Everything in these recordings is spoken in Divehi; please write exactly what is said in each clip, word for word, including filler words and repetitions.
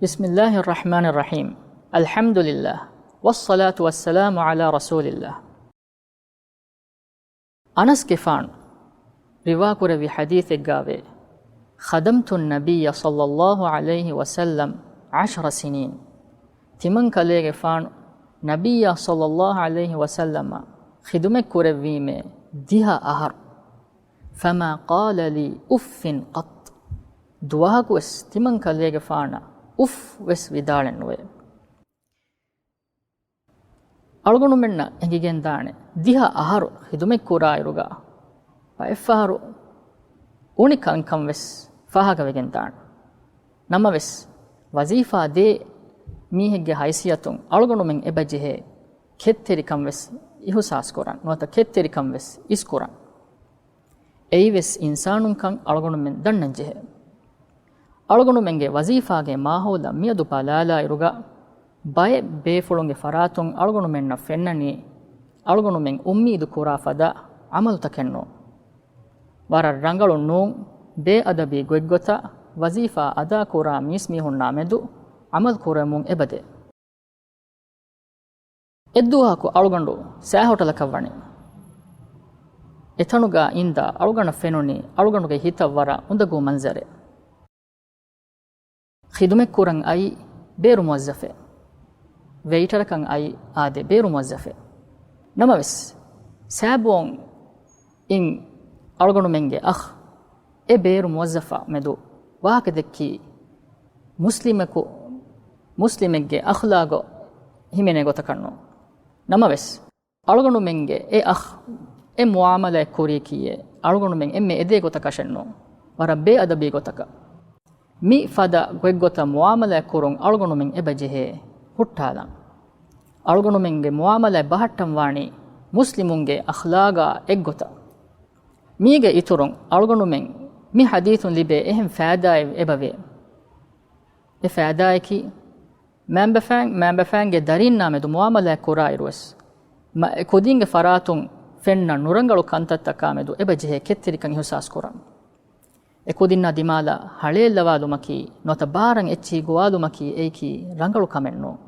بسم الله الرحمن الرحيم. الحمد لله، والصلاة والسلام على رسول الله. އަނަސްގެފާނު ރިވާކުރެއްވި ޙަދީޘެއްގާވޭ، خدمت النبي صلى الله عليه وسلم عشر سنين. ތިމަންކަލޭގެފާނު ނަބިއްޔާ صلى الله عليه وسلم ޚިދުމަތް ކުރެއްވީމޭ ދިހަ އަހަރު. فما قال لي أف قط. ދުވަހަކުވެސް ތިމަންކަލޭގެފާނަށް އުފް ވެސް ވިދާޅެއްނުވޭ. އަޅުގަނޑުމެންނަށް އެނގިގެންދާނެ، ދިހަ އަހަރު ޚިދުމަތްކުރާއިރުގަ ބައެއްފަހަރު އުނި ކަންކަން ވެސް ފާހަގަވެގެންދާނެ. ނަމަވެސް، ވަޒީފާ ދޭ މީހެއްގެ ހައިސިއްޔަތުން އަޅުގަނޑުމެން އެބަޖެހޭ ކެތްތެރިކަން ވެސް އިހުސާސްކުރަން، ނުވަތަ ކެތްތެރިކަން ވެސް އިސްކުރަން. އެއީވެސް އިންސާނުންކަން އަޅުގަނޑުމެން ދަންނަންޖެހޭ. އަޅުގަނޑުމެންގެ ވަޒީފާގެ މާހައުލަށް މިއަދު ބަލާލާއިރުގަ، ބައެއް ބޭފުޅުންގެ ފަރާތުން އަޅުގަނޑުމެންނަށް ފެންނަނީ، އަޅުގަނޑުމެން އުއްމީދު ކުރާ ފަދަ ޢަމަލުތަކެއްނޫން. ވަރަށް ރަނގަޅު ނޫން، ބޭއަދަބީ ގޮތްގޮތަށް ވަޒީފާ އަދާކުރާ މީސްމީހުންނާ މެދު ޢަމަލު ކުރެވެމުން އެބަދޭ. އެއްދުވަހަކު އަޅުގަނޑު ސައި ހޮޓަލަކަށް ވަނީ. އެތަނުގަ އިންދާ އަޅުގަނޑަށް ފެނުނީ އަޅުގަނޑުގެ ހިތަށް ވަރަށް އުނދަގޫ މަންޒަރެއް. ޚިދުމަތްކުރަން އައި ބޭރު މުވައްޒަފެއް. ވެއިޓަރަކަށް އައި އާދެ ބޭރު މުވައްޒަފެއް. ނަމަވެސް، ސައިބޯން އިން އަޅުގަނޑުމެންގެ އަޚް އެ ބޭރު މުވައްޒަފާ މެދު ވާހަކަ ދެއްކީ، މުސްލިމަކު، މުސްލިމެއްގެ އަޚްލާގު ހިމެނޭ ގޮތަކަށްނު. ނަމަވެސް، އަޅުގަނޑުމެންގެ އެ އަޚް އެ މުޢާމަލާތް ކުރީކީއޭ، އަޅުގަނޑުމެން އެންމެ އެދޭ ގޮތަކަށެއްނު، ވަރަށް ބޭއަދަބީ ގޮތަކަށް. މި ފަދަ ގޮތްގޮތަށް މުޢާމަލާތް ކުރުން އަޅުގަނޑުމެން އެބަ ޖެހޭ ހުއްޓާލަން. އަޅުގަނޑުމެންގެ މުޢާމަލާތް ބަހައްޓަން ވާނީ މުސްލިމުންގެ އަޚްލާގާ އެއްގޮތަށް. މީގެ އިތުރުން އަޅުގަނޑުމެން މި ޙަދީޘުން ލިބޭ އެހެން ފައިދާއެއް އެބަވޭ. އެ ފައިދާއަކީ، މައިންބަފައިން، މައިންބަފައިންގެ ދަރީންނާ މެދު މުޢާމަލާތް ކުރާއިރުވެސް، މަ-، އެ ކުދިންގެ ފަރާތުން ފެންނަ ނުރަނގަޅު ކަންތައްތަކާ މެދު އެބަ ޖެހޭ ކެތްތެރިކަން އިހުސާސް ކުރަން. އެ ކުދިންނާ ދިމާލަށް ހަޅޭއްލަވާލުމަކީ، ނުވަތަ ބާރަށް އެއްޗިހި ގޮވާލުމަކީ އެއީކީ ރަނގަޅު ކަމެއް ނޫން.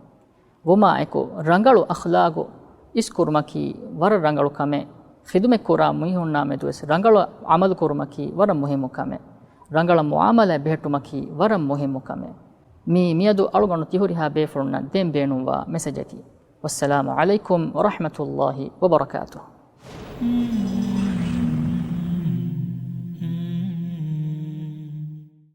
ވުމާއެކު، ރަނގަޅު އަޚްލާގު އިސްކުރުމަކީ ވަރަށް ރަނގަޅު ކަމެއް. ޚިދުމަތް ކުރާ މީހުންނާ މެދުވެސް ރަނގަޅު ޢަމަލު ކުރުމަކީ ވަރަށް މުހިއްމު ކަމެއް. ރަނގަޅަށް މުޢާމަލާތް ބެހެއްޓުމަކީ ވަރަށް މުހިއްމު ކަމެއް. މީ މިއަދު އަޅުގަނޑު ތިހުރިހާ ބޭފުޅުންނަށް ދޭން ބޭނުންވާ މެސެޖަކީ. والسلام عليكم ورحمة الله وبركاته.